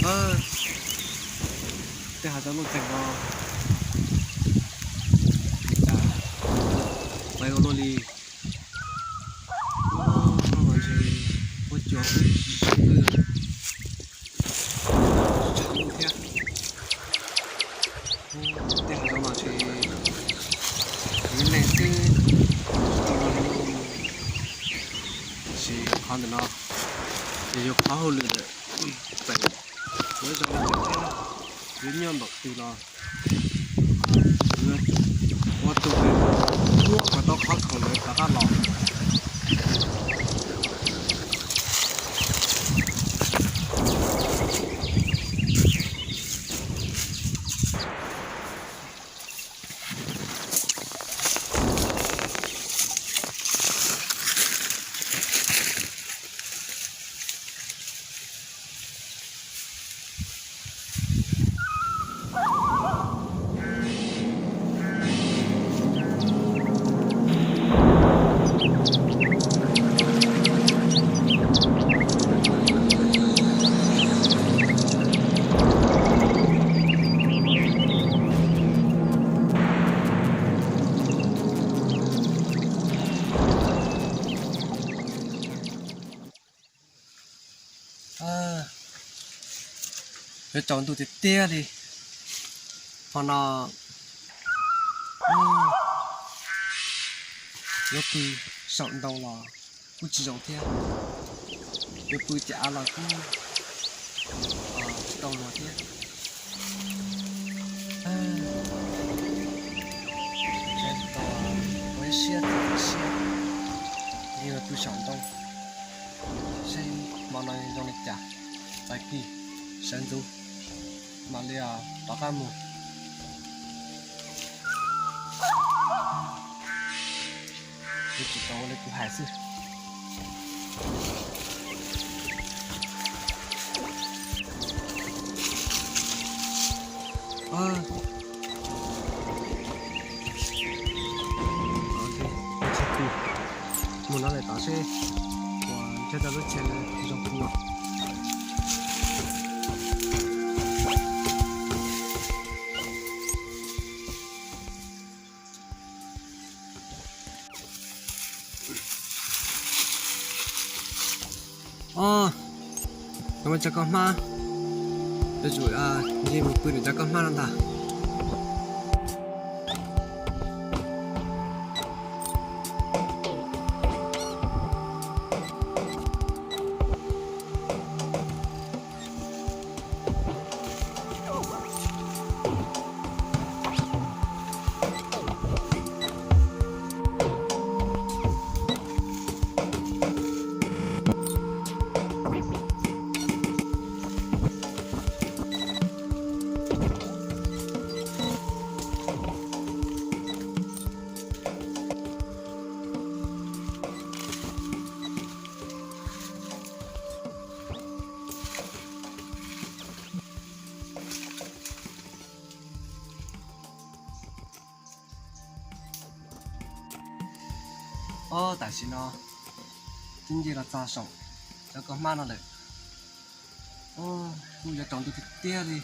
Tej hav zoov nuj txeeg no, cas pais ua luaj li. Hnub no ntshe ua cua xwb, tsis zoo twg, tshav ntuj thiab. Tej hav zoov no ntshe yuav neeg xwb, tsis tau luag li. Tiam sis qhov ntawm no ces yog qhov hauj lwm lawm, txawm yuav zoo li cas thiab, yuav nyuaj npaum twg los yuav ua tus uas muab kom tau qhov khoom ntawd rov qab los. Yuav tsaus ntuj tiag tiag li. Qhov no yuav pw saum ntoo los kuj tsis zoo thiab, yuav pw tim av los kuj tsis tau luag thiab. Ua ib siab txiv siab, yeej pw saum ntoo, seb hmo no zoo li cas, tag kis sawv ntxuv mam li rov qab mus. Yuav tsum tau ua li kuv hais xwb. Mus no lawm tod seb, ua ntshe tau lub tsheb zoo kawg. Os, cov koj hmab, yuav tsum nce mus pw ntawm cov koj hmab no ntag. Os, tam sim no twb nce los txog saum cov koj hmab no lawm. Kuj yuav tsaus ntuj tiag tiag li,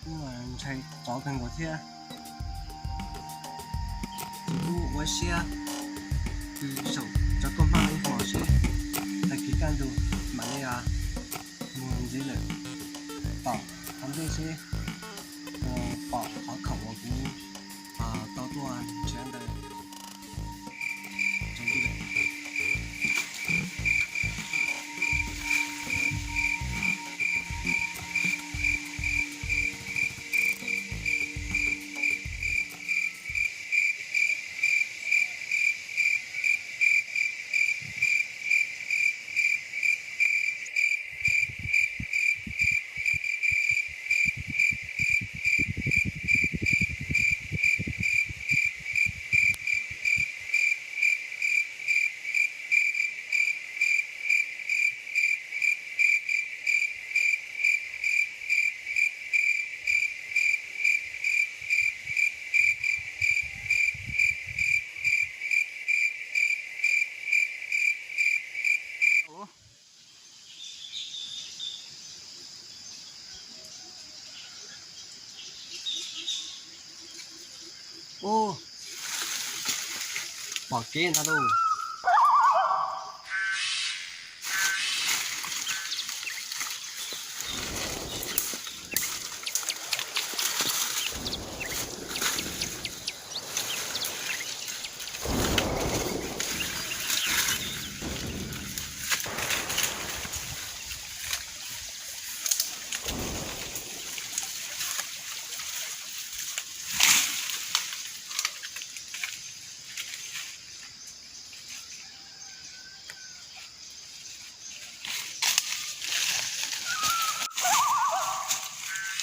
kuj ntshai tsov kawg nkaus thiab. Kuv kuj ua siab pw saum cov koj hmab ib hmos seb tag kis kaj ntug mam li mus ntxiv lawm, tom qhov ntej seb pom qhov khoom uas kuv tau tuaj nrhiav ntawd. Ub, pom kev ntag lauj.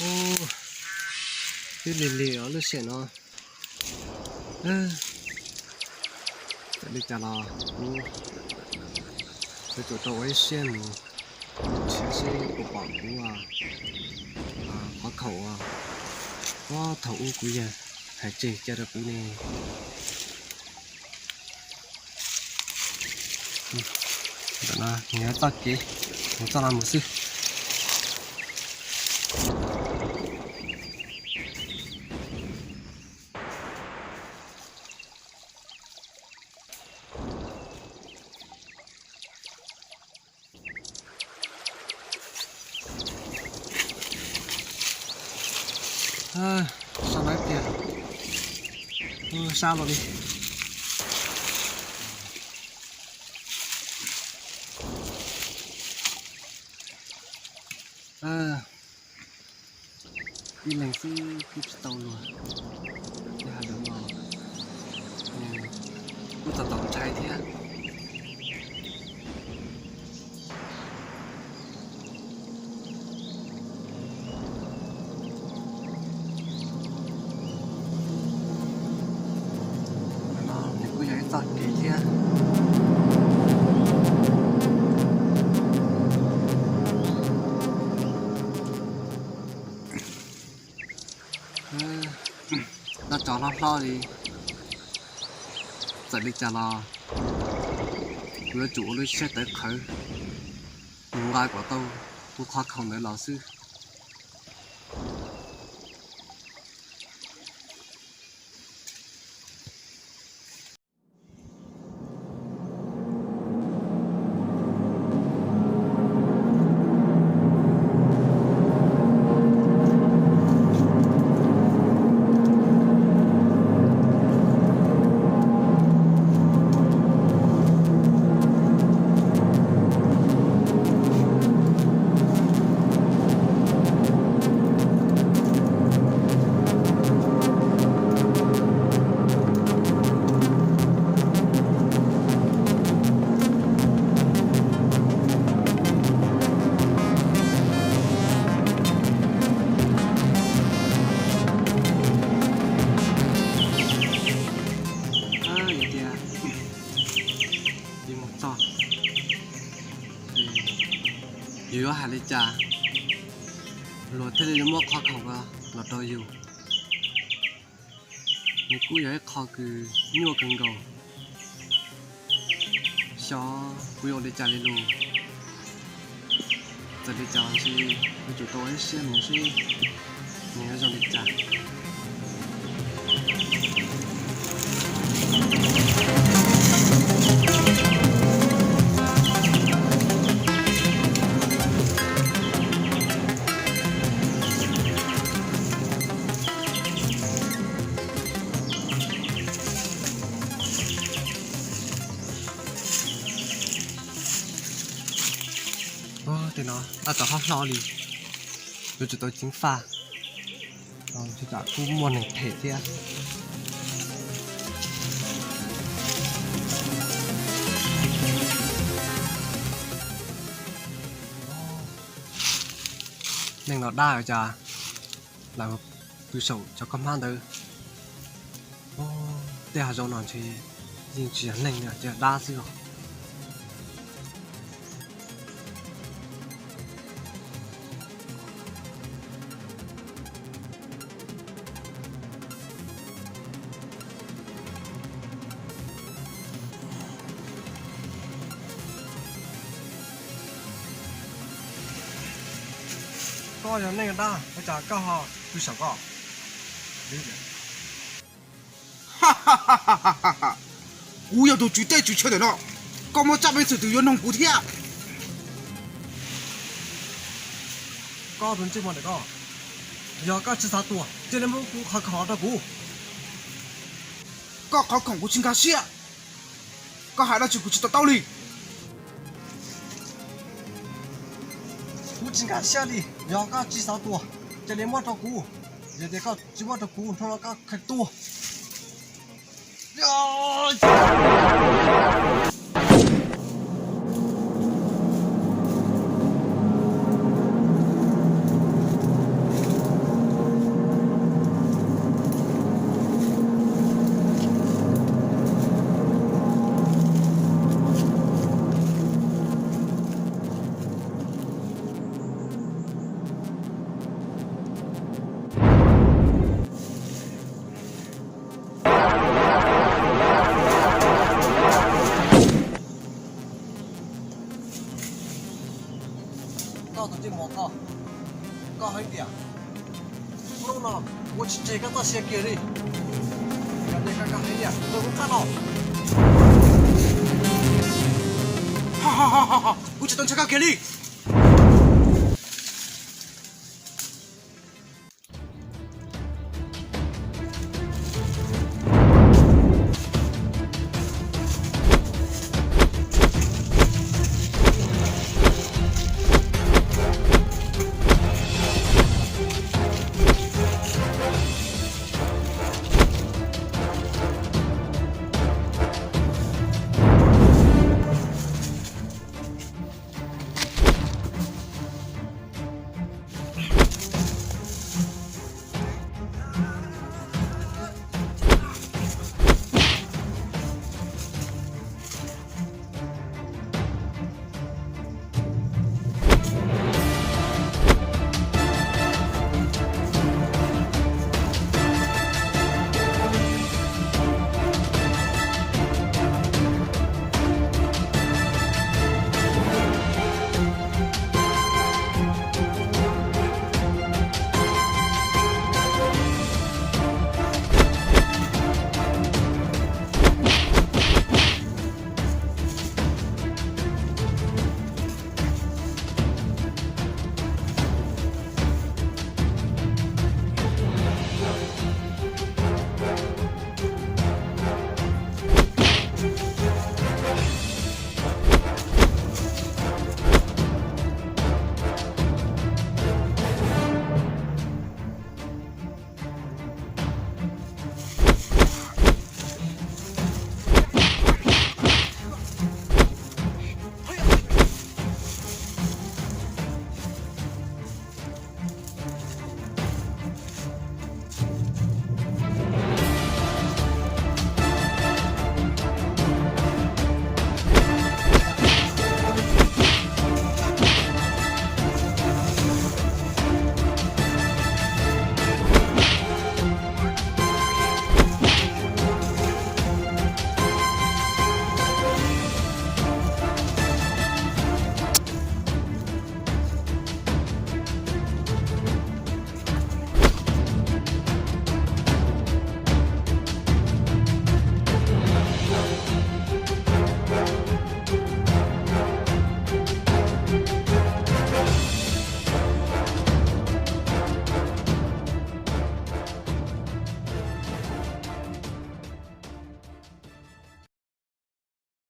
Ub, twb lig lig os lub sij hawm no. Txawm li cas los kuv yuav tsum tau ua ib siab mus nrhiav seb puas pom kuv qhov khoom uas thaum ub kuv yawg hais tseg cia rau kuv ne. Ntawm no nws yog txoj kev mus txoj no mus xwb. Sab no ib pliag, sab los li. Ib leeg xwb twb tsis tau luag, tej hav zoov no kuj txom txom ntshai thiab. Nws kuj yog ib txoj kev thiab. Noj tso hlob hlob li, txawm li cas los kuv yuav tsum ua lub siab tawv qhawv mus nqa kom tau kuv qhov khoom ntawd los xwb. Tias mus txog, yus yuav hais li cas luag thiaj li yuav muab qhov khoom ko los rau yus? Nws kuj yog ib qho kws nyuaj kawg nkaus. Xyov kuv yuav ua li cas li lus. Txawm li cas los ntshe yuav tsum tau ua ib siab mus seb nws yuav zoo li cas. Tej no tab tom hlob hlob li, yuav tsum tau ceev faj, tsam kuj muaj neeg them thiab. Neeg los dab cas lawv pw saum cov kab hmab ntawd. Tej hav zoov no ntshe yeej tsis yog neeg li, ces dab xwb os. Koj yog neeg dab ua cas koj ho pw saum ko? Kuv yog tus tswv teb tswv chaw ntawm no, koj muaj tsaj peev xwm twg yuav noog kuv thiab? Koj tus ntsej muag ntawm koj, yog koj tsis xav tuag cia li muab kuv qhov khoom rau kuv. Koj qhov khoom kuv tsis nkag siab. Koj hais dab tsi kuv tsis to taub li. Kuv tsis nkag siab li, yog koj tsis xav tuag cia li muab rau kuv. Yog tias koj tsis muab rau kuv, nrho no koj kheev tuag. Koj tus ntsej muag koj, koj hais tias hnub no kuv tsis tseg koj txoj sia kiag li. Yog tias koj hais tias rau kuv qab no. Kuv tsis tau ntshai koj kiag li.